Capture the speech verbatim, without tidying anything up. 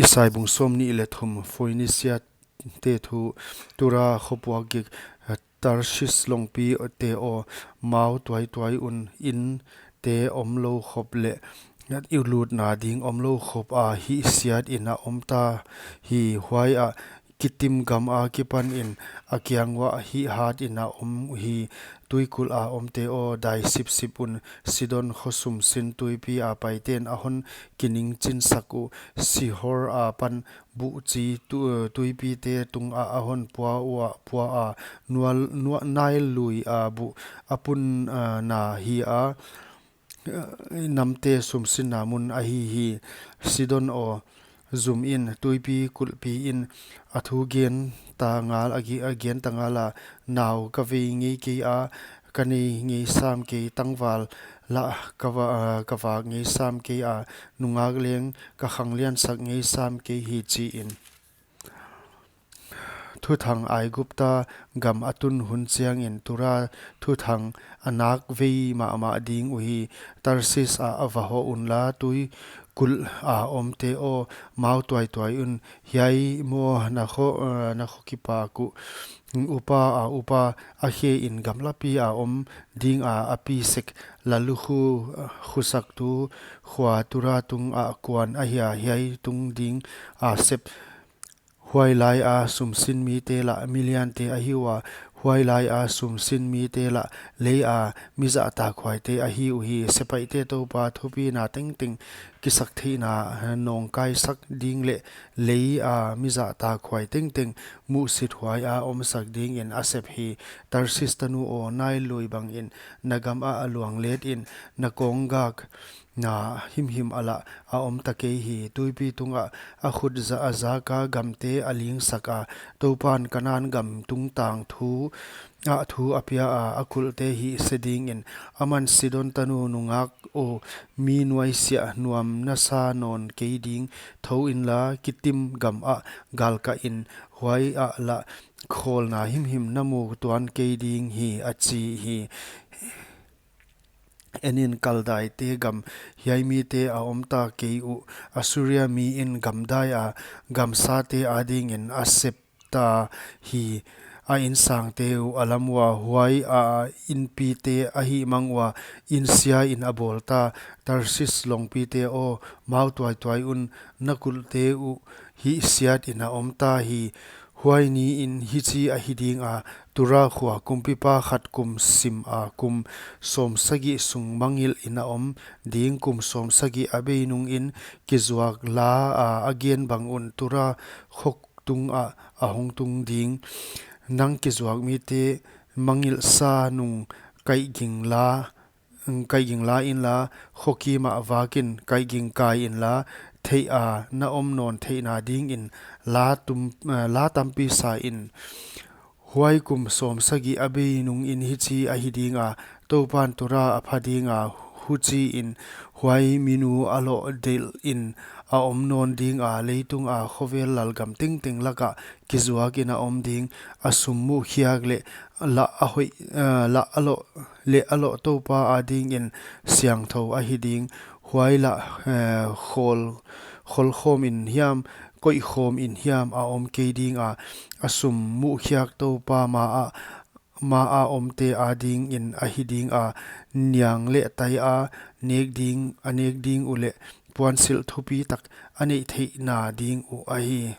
Isai bung sawmnih leh thum. Foinisia te thu. Tura khopuak gik, Tarsis longpi te aw, mau tuaituai un, inn te omlou khop leh i lutna ding omlou khop a hihsiat in a om ta hi. Huai ah Kitim gam akipan in a kiang uah hihhat in a om hi. Tuikulh a omte aw, dai sipsip un. Sidon kho sumsin tuipi a paite'n a hon kiningchinsak uh. Sihor apan buhchi tu-, tuipite tungah a hon pua ua, pua a, nual, nua-, Nail lui a buh a pun, ah, na hi a, namte sumsinna mun ahi hi. Sidon aw, zum in, tuipi kulhpi in, a thu gen ta ngal, a gi-, a gen ta ngal a, nau ka vei ngei kei a, ka nei ngei sam kei, tangval lah ka va-, ka vak ngei sam kei a, nungak leng ka khangliansak ngei sam kei hi, chi in. Thuthang Aigupta gam a tun hun chiangin Tura thuthang a nak vei mahmah ding uhi. Tarsis ah a va hoh unla, tuikulh a omte aw, mau tuaituai un. Hiai maw na kho, eh, na kho kipak uh, upa a upa a khe in gamlapi a om ding a, a pi sek. Lalukhu, eh, khusaktu khua Tura tungah kuan ahia, hiai tung ding a sep. Huailai a sumsin mite lah miliante ahi ua, huailai a sumsin mite lah lei a mi zahtakhuaite ahi uhi. Sepaihte Toupa thupina tengteng kisaktheihna nawngkaisak ding leh lei a mi zahtakhuai tengteng muhsithuai a omsak dingin a sep hi. Tarsis tanu aw, Nail lui bangin na gam ah a luanglet in, na kawnggak na himhim ah lah a om ta kei hi. Tuipi tungah a khut za-, a zak a, gamte a lingsak a, Toupan Kanan gam tungtang thu ah thu a pia a, a kulhte hihse dingin. Aman Sidon tanu nungak aw, mi nuaisiah nuam na sa nawn kei ding, thou inla, Kitim gam ah galkah in, huai ah lah khawlna himhim na mu tuan kei ding hi, a chi hi. En in, Kaldaite gam, hiai mite a om ta kei uh. Assuria mi in gamdai a, gamsate adingin a sep ta hi. A insangte uh a lam ua, huai a inpite a hihmang ua, insia in a bawl ta. Tarsis longpite aw, mau tuaituai un, na kulhte uh hihsiat in a om ta hi. Huai niin hichi ahi ding a, Tura khua kumpipa khat kum sim a, kum sawmsagih sung mangngilh in a om ding. Kum sawmsagih a bei nungin kizuak la a, a gen bang un Tura kho tungah a hong tung ding. Nang kizuak mite mangngilhsa nung kaihging la, kaihging la inla, kho kimah vakin kaihging kai inla, theih a na om nawn theihna dingin la tum-, eh, la tampi sa in. Huai kum sawmsagih a bei nungin hichi ahi ding a, Toupan Tura a pha ding a, huchiin huai minu a loh delh in a om nawn ding a, leitung a khovel lalgam tengteng lakah kizuak in a om ding. A sum muhkhiak leh lah a hoih, eh, lah a loh, leh a loh Toupa adingin siangthou ahi ding. Huai lah, eh, khawl, khawl khawm in hiam, koih khawm in hiam a om kei ding a, a sum muhkhiak Toupa ma a, ma a omte adingin ahi ding a, niang leh tai a nek ding, a nek ding uleh puansilh thupitak a neih theihna ding uh ahi.